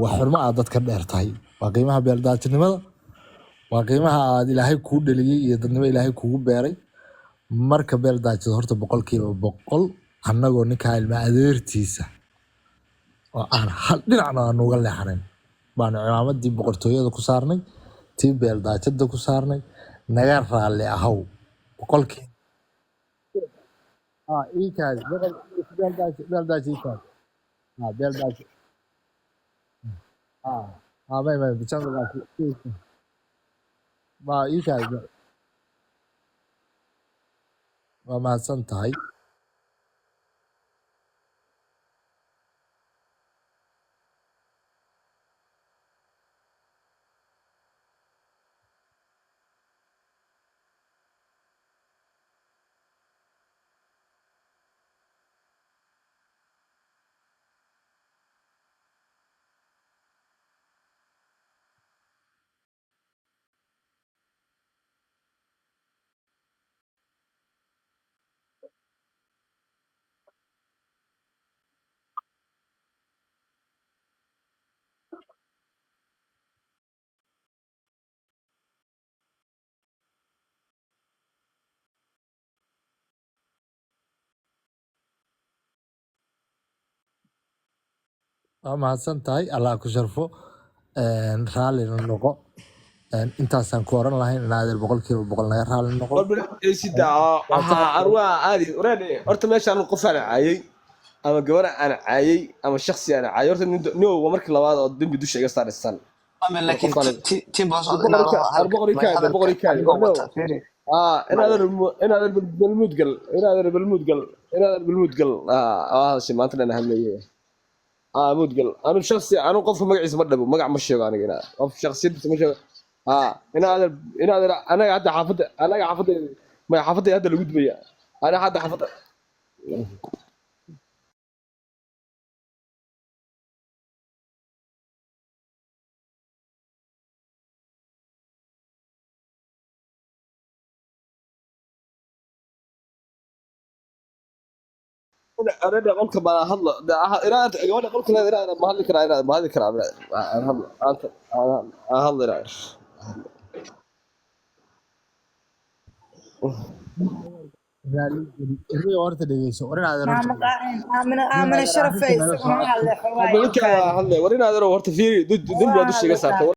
Waa xurmo aad dadka dheer tahay, waa qiimaha beeldaajinimada, waa qiimaha aad Ilaahay kuu dhaliyey iyo dadnimo Ilaahay kugu beeray. Marka beeldaajida horta 100% annagoo ninkaa ilma adeertiisa oo aan hal dhinacna aan uga leexanayn baanu cimaamadii boqortooyada ku saarnay, tii beeldaajada ku saarnay. Naga raalli ahow boqolkiiba. Iikaadi beeldaaji, beeldaaji iikaadi, beeldaaji. May may ma iikaadi. Waa mahadsan tahay. Waa mahadsan tahay, Allah ku sharfo. Raallina noqo. Intaasaan ku oran lahayn in adeer 100% naga raalli noqo. Arwaa aadi wareedhe. Horta meeshaan qof aan caayay ama gabar aan caayay ama shaksi aan caayay, horta nin waa markii labaad oo dembi dusha iga saaraysan. Ama laakiin Qof aan- tiim baa socda Boqor inaan ka- hadalka boqor may ikaadi, hadalka boqor ikaadi. adigoo No. wata fiiri. Inaadan balmuud gal, inaadan balmuud gal, inaadan balmuud gal. Hadashay maanta dhan hadlaye. Muud gal. Anu shaksi, anu qofka magaciisa ma dhabo, magac ma sheego aniga, inaa qof shaksiyadiisa ma sheego. Inaadan, inaadan anaga hadda xaafadda, anaga xaafadda ma xaafadda hadda lagu dubaya, anaga hadda xaafadda. Anaga qolka ma hadlo inaad gabadha qolka leedahay, inaad ma hadli karaa, inaad ma hadli karaa, aan hadlo, aan hadlo inaad. Raalli geli. Erayga horta dhegeyso. War in adeer horta Maama dhegeyso. qaacin Aamina, In Aamina adeer sharafay arrinta naga isaguna soo hadle xogaa Hadda ninkaa ilkaadi. hadle. War inaad horta fiiri, dembi Waa baad dusha iga hadlaysaa. saartay.